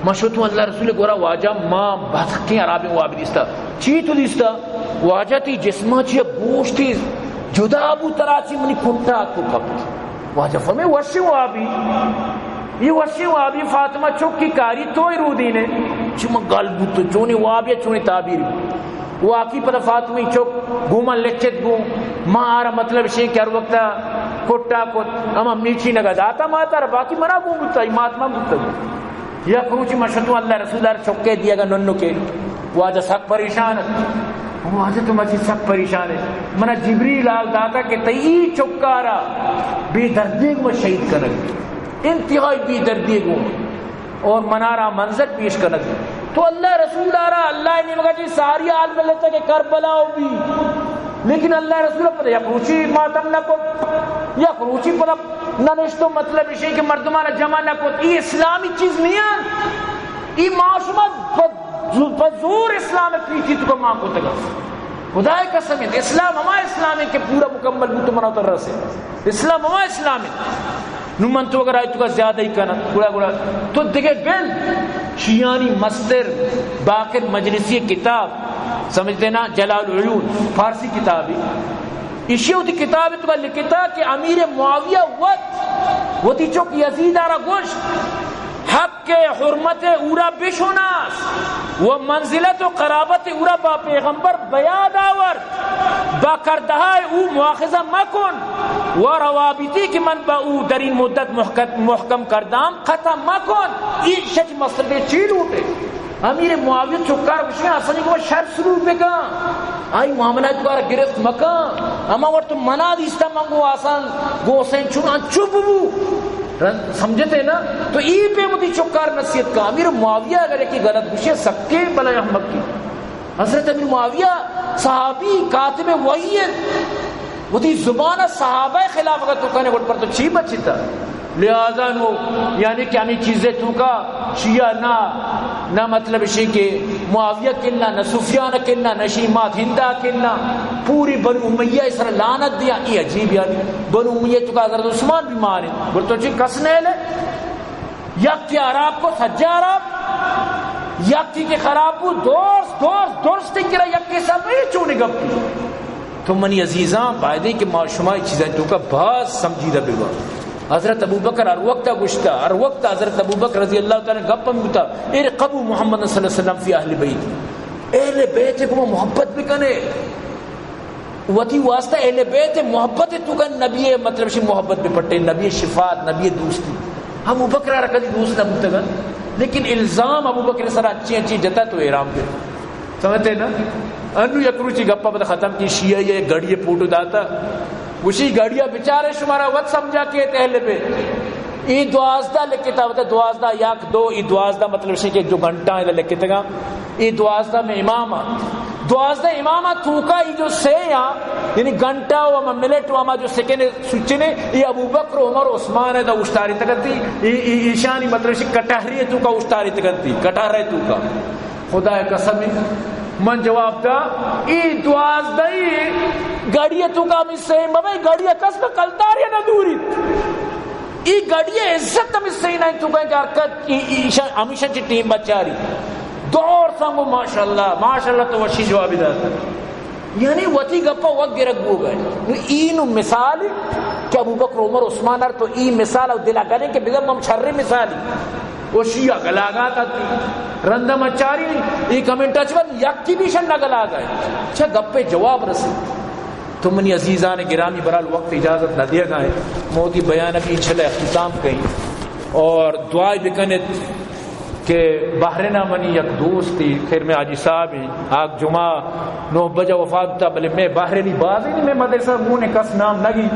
من شتوں اللہ رسول گورا، واجہ ما بتکیں عرابی وابی دیستا۔ چی تو دیستا؟ واجہ تی جسما چی گوشتی جدا بو، ترا چی منی کنٹا کو کپت۔ واجہ فرمے وشی وابی، یہ وشی وابی فاطمہ چکی کاری توئی رودینے۔ چی من گل بوت، چونی وابی، چونی تعبیر بوت۔ واقعی پدا فاطمی چک گوما لچت گوں، ما آرا مطلب شے کہ ہر وقتا کٹا کت، اما میچی نگا داتا ماتا را، باقی منا گوں بوتا، ای مات من بوتا۔ یک روچی من شتوں اللہ رسول ء را چکے دیگا ننکے، واجہ سک پریشان ات۔ واجہ تو مچی سک پریشان ہے۔ منا جبریل حال داتا کہ تئی چکارا بے دردی گو شہید کنگ، انتہائی بے دردی گو اور منارا منظر پیش کنگ۔ تو اللہ رسول آرا اللہ نیمگا چی ساری حال ملتا کہ کربلا ہو بھی، لیکن اللہ رسول پتہ یک روچی ماتم نہ کو، یک روچی پتہ نہ نشتو، مطلب اشی کہ مردمان جمع نہ کو۔ یہ اسلامی چیز نہیں ہے۔ ای ما شما پہ زو-، پہ زور اسلام پیچی تو ما کو تگا۔ خدای قسم ہے، اسلام ہما اسلام ہے کہ پورا مکمل بوت منا تر رسے۔ اسلام ہما اسلام ہے۔ نو من تو اگر آئی تو کا زیادہ ہی کنا، گڑا، گڑا تو دگہ بل شیعانی مستر باقر مجلسی کتاب، سمجھتے نا، جلال العیون، فارسی کتاب ہے۔ ایشی وتی کتاب تو کا لکھتا کہ امیر معاویہ وت وتی چک یزید آرا گوشت، حق کہ حرمت او را بشناس و منزلت و قرابت او را با پیغمبر بیاد آورد، با کرده‌های او مؤاخذه مکن و روابطی که من با او در این مدت محکم، محکم کرده‌ام قطع مکن. این شش مسئله چی لوٹے؟ امیر معاویہ چکار گوشی، اسانی گو شر سلوک بکن، آئی معاملہ دوبارہ گرفت مکن. اما وقت منا دیستا من گو آسان گو حسین چون انچو ببو. رن-، سمجھتے نا؟ تو ای پہ مدی چکار نصیحت کا. امیر معاویہ اگر یکی غلط گوشے، سکے بلا احمق کی. حضرت امیر معاویہ صحابی، کاتب وحی ہے. وتی زبان صحابہ خلاف اگر تو کنے، گڑ پر تو چی بچتا؟ لہذا نو، یعنی کہ ہمیں چیزیں تو کا شیعہ نہ نہ مطلب اشی کہ معاویہ کلا، نہ سفیان کلا، نہ شی مات ہندا کلا، پوری بنو امیہ سر لعنت دیا۔ یہ عجیب یار، بنو امیہ توکا حضرت عثمان بھی مانے، بول تو چی کس نے لے، یک کی خراب کو سجا خراب، یک کی کہ خراب کو دوست، دوست، دوست کی کرا یک کے سب یہ چونے گپ۔ تو منی عزیزاں، بایدیں کہ ما شما اے چیزاں توکا باز سمجیدہ ببا۔ حضرت ابوبکر ہر وقت گوشتا، ہر وقت حضرت ابوبکر رضی اللہ تعالی عنہ گپ ہم بوتا، "ارقبوا محمد صلی اللہ علیہ وسلم فی اہل بیت"، اہل بیت کو محبت بکنے، وتی واسطہ اہل بیت محبت توکا نبی، مطلب شی محبت بپٹے، نبی شفاعت، نبی دوستی۔ ابوبکر را کدی دوست نہ بوتگن، لیکن الزام ابوبکر سر اچھی اچھی جتا تو احرام دے۔ سمجھتے نا؟ انو یک روچی گپا پتہ ختم کی، شیعہ یہ گھڑی فوٹو داتا، گوشی گھڑیا بچارے شمارا وت سمجھا کہ اہل بیت۔ ای دوازدہ لکھتا ہوتا، دوازدہ یک دو، ای دوازدہ مطلب شی کہ جو گھنٹہ ہے لکھتگا، ای دوازدہ میں امام آ، دوازدہ امام آ توکا ای جو سے آ، یعنی گھنٹہ و ہما منٹ و ہما جو سیکنڈ سوچنے، ای ابوبکر، عمر، عثمان ہے دا اشتاری تکنتی، ای، ای، ایشانی مطلب شی کٹہری توکا اشتاری تکنتی، کٹہرے توکا۔ خدا قسم، من جواب دا، ای دوازدہ ای گاڑی توکا ہمی سین ببے، گاڑی کس کا کلدار یا نہ دوری۔ ای گاڑی عزت ہمی سین آئی توکا کہ حرکت ای، ای، ایشا، ہمیشہ چی ٹیم بچاری۔ دور سنگو ماشاءاللہ، ماشاءاللہ تو وشی جوابی داتا۔ یعنی وتی گپا وت گرگ بوگ ء۔ نو ای نو مثال کہ ابوبکر، عمر، عثمان ار تو ای مثال او دلا گلیں کہ بزن مم شر مثالی۔ او شیعہ گلاگات آتی۔ رندا مچاری ای کمنٹا چ بند یکی بیشن نہ گلاگ ء۔ چہ گپے جواب رسی۔ تو منی عزیزان گرامی، برال وقت اجازت نہ دیگا ہے۔ موتی بیان ابھی انشاءاللہ اختتام کہیں اور دعائے بکنت۔ کہ بحرین ء منی یک دوستی، خیر میں حاجی صاحب ہیں، آگ جمعہ نو بجہ وفات تا، بلے میں بحرینی بازی نہیں، میں مدرسہ گون کس نام نگی،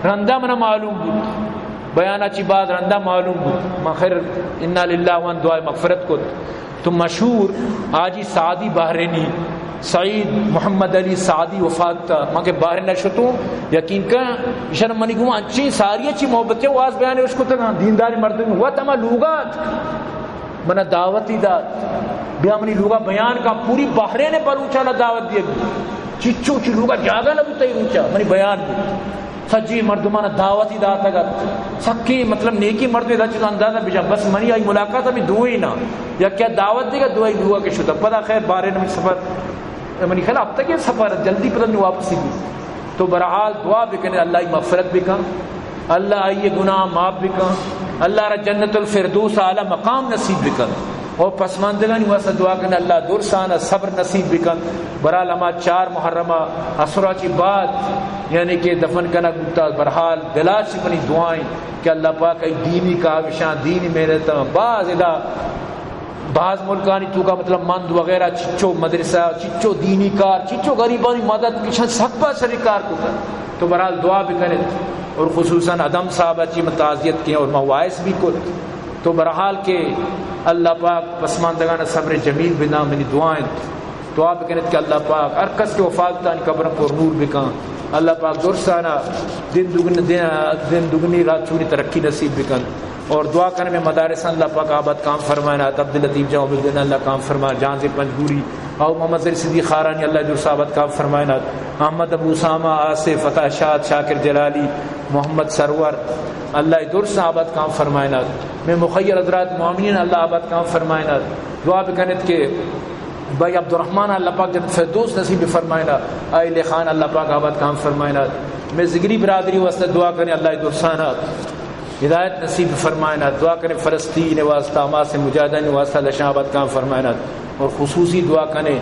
رندا منا معلوم بود، بیان اچی بعد رندا معلوم بود۔ من خیر انا للہ وان دعائے مغفرت کت۔ تو مشہور حاجی سعدی بحرینی، سعید محمد علی سعدی وفات تا، من کہ بحرین شتوں، یقین کن، ایشان منی گوں انچیں ساری چی محبت واز بیان اش کتگاں، دینداری مردم وت ہما لوگات۔ منا دعوتی دات، بیا منی لوگا بیان کا، پوری بحرین بلوچانا دعوت دیگ بوت۔ چچو چی لوگا جاگہ نہ بوتا ای روچا منی بیان بوت۔ سجی مردمانا دعوتی داتگ ات۔ سکی مطلب نیکی مردمے دا چیز اندازہ بجا۔ بس منی آئی ملاقات ہمیں دوئی نا۔ یا کیا دعوت دیگا دوئی لوگا کے شتا۔ پدا خیر بارے نمی سفر، منی خیال ہفتہ کے سفر جلدی پدا نی واپسی بوت۔ تو بہرحال دعا بکنے، اللہ ای مغفرت بکن، اللہ ای گناہ معاف بکن، اللہ را جنت الفردوس اعلی مقام نصیب بکن۔ اور پسماندگانی واسطہ دعا کنے، اللہ درسان صبر نصیب بکن۔ بہرحال ہما چار محرم اسرا چی بعد یعنی کہ دفن کنگ بوتا، بہرحال دلا چی منی دعائیں کہ اللہ پاک ای دینی کاوشاں، دینی محنتاں باز ادا باز ملکانی توکا مطلب مند وغیرہ چچو مدرسہ، چچو دینی کار، چچو غریبانی مدد کشن سک با سری کار کتا۔ تو بہرحال دعا بکنت اور خصوصاً ادم صاحب چی من تعزیت کیں اور من وائس بھی کت۔ تو بہرحال کہ اللہ پاک پسماندگان صبر جمیل بدا، منی دعا انت۔ دعا بکنت کہ اللہ پاک ہر کس کے وفات تانی قبر پر نور بکن۔ اللہ پاک درسانا دن دگن، دن، دن دگنی رات چونی ترقی نصیب بکن۔ اور دعا کنے میں مدارساں اللہ پاک آباد کام فرمائنات، عبداللطیف جان عبدالدین اللہ کام فرمائے، جہانزیب پنجگوری، او محمد زہیر صدیق خارانی اللہ درس آباد کام فرمائنات، احمد ابو اسامہ، آصف، عطا شاد، شاکر جلالی، محمد سرور، اللہ درس آباد کام فرمائنات، میں مخیر حضرات معاونین اللہ آباد کام فرمائنات۔ دعا بکنت کہ بھائی عبدالرحمن اللہ پاک جنت فردوس نصیب فرمائنا، آئی لے خان اللہ پاک آباد کام فرمائنا۔ میں زگری برادری واسطہ دعا کریں، اللہ درسانا ہدایت نصیب فرمائنا۔ دعا کریں فلسطین واسطہ، حماس مجاہدین واسطہ لشاں آباد کام فرمائنا۔ اور خصوصی دعا کریں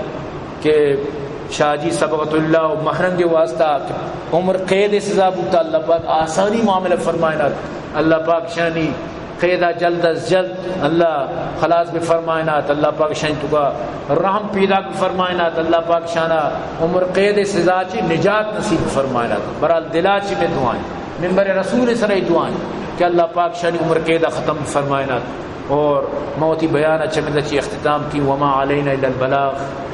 کہ شاہ جی صبغت اللہ و مہرنگ واسطہ عمر قید سزا بوتا، اللہ پاک آسانی معاملہ فرمائنا۔ اللہ پاک شانی قیدا جلد از جلد اللہ خلاص بفرمائنات، اللہ پاک شانی توکا رحم پیدا بفرمائنات، اللہ پاک شانا عمر قید سزا چی نجات نصیب فرمائنات۔ برحال دلا چی میں دعائیں، منبر رسول سر دعائیں کہ اللہ پاک شانی عمر قیدا ختم فرمائنات۔ اور موتی بیان چمدہ چی اختتام کی، وما علینا الا البلاغ،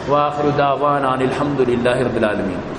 وآخر دعوانا ان الحمد للہ رب العالمین۔